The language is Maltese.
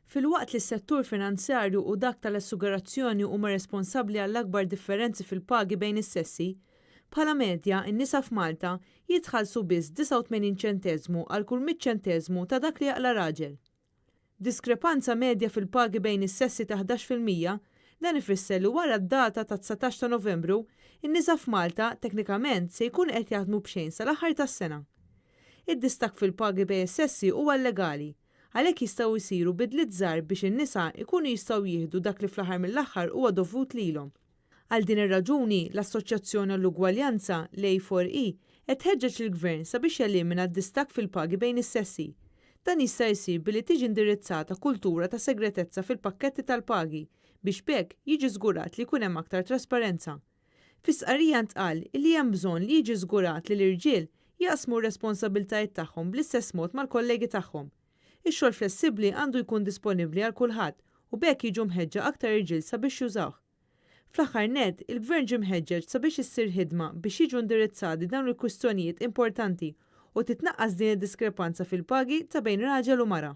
Filwaqt li s-settur finanzjarju u dak tal-assigurazzjoni huma responsabbli għall-akbar differenzi fil-pagi bejn is-sessi, bħala medja n-nisa f'Malta jitħallsu biss 89 ċenteżmu għal kull mitt ċenteżmu ta' dak li jaqla' raġel. B'diskrepanza medja fil-pagi bejn is-sessi ta' 11%, dan ifisser li wara d-data tat-19 ta' Novembru, in-nisa f'Malta teknikament se jkunu qed jaħdmu b'xejn sal-aħħar tas-sena. Id-distakk fil-pagi bejn is-sessi huwa llegali. Għalhekk jistgħu jsiru bidliet żgħar biex in-nisa jkunu jistgħu jieħdu dak li fl-aħħar mill-aħħar huwa dovut lilhom. Għal din ir-raġuni, l-Assoċjazzjoni għall-Ugwaljanza, l-A4E, qed tħeġġeġ lill-Gvern sabiex jelimina d-distakk fil-pagi bejn is-sessi. Dan jista' jsir billi tiġi indirizzata kultura ta' segretezza fil-pakketti tal-pagi biex b'hekk jiġi żgurat li jkun hemm aktar trasparenza. Fi stqarrija ntqal illi hemm bżonn li jiġi żgurat li l-irġiel jaqsmu r-responsabbiltajiet tagħhom bl-istess mod mal-kollegi tagħhom. Ix-xogħol flessibbli għandu jkun disponibbli għal kulħadd u b'hekk jiġu mħeġġa aktar irġiel sabiex jużawh. Fl-aħħar nett, il-Gvern ġie mħeġġeġ sabiex issir ħidma biex jiġu indirizzati dawn il-kwistjonijiet importanti u titnaqqas din id-diskrepanza fil-pagi ta' bejn raġel u mara.